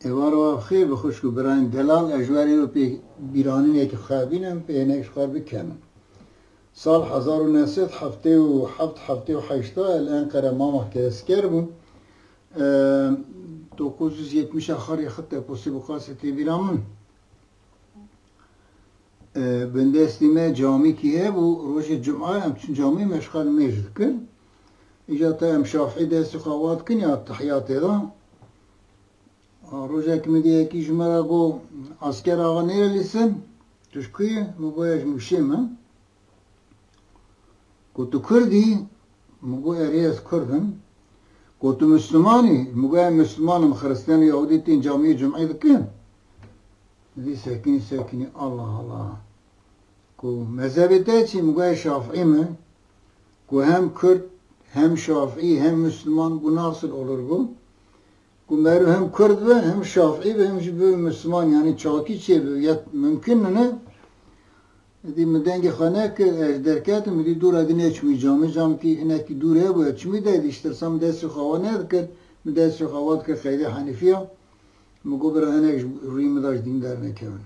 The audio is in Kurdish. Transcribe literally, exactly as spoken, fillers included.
Êvar û ev xêr bi xwişk û birayên delal, ez ji we re pê bîranînekî xwe bînim, pê hinek ji xwe bikenim. Sal hezar û neh sed heftê û heft, heftê û heşta li Enqere mamekî esker bû. Eee, dokuz yüz yetmiş axar yexit te posê bi qasê tê bîra min. Eee, bindestî me camîkî hebû, rojê cuma em çûn camî me ji xwe mêj dikin. Îca te em şafî destê xwe awa dikin ya tehiyatê de. A, rojek min dî yekî ji me re got, "Asker axa nêre lîstin, tu ji ku yî?" Min got, "Ez ji Mûşê me." Got, "Tu Kurd î?" Min got, "Erê, ez Kurd im." Got, "Tu Misliman î?" Min got, "Ez Misliman im, Xiristiyan û Yahûdî tên camiyê cum'ê dikin." Min dî sekinî, sekinî, Allah Allah. Got, "Mezhebê te çi?" Min got, "Ez Şafî me." Got, "Hem Kurd, hem Şafî, hem Misliman, bu nasıl olur bu?" Got, "Meriv hem Kurd be, hem Şafî be, hem jî be Misliman, yani çakî çê be, ya mümkün ne?" Dî min dengê xwe nekir, ez derketim, min dî dûra dî neçûyî camê, camkî hinekî dûr hebû, ez çûmî de dî, ji tirsa min destê xwe awa nedikir, min destê xwe awa dikir qeydê Henîfiya. Min got, "Bira hinek ji rûyê min de ji dîn dernekevin."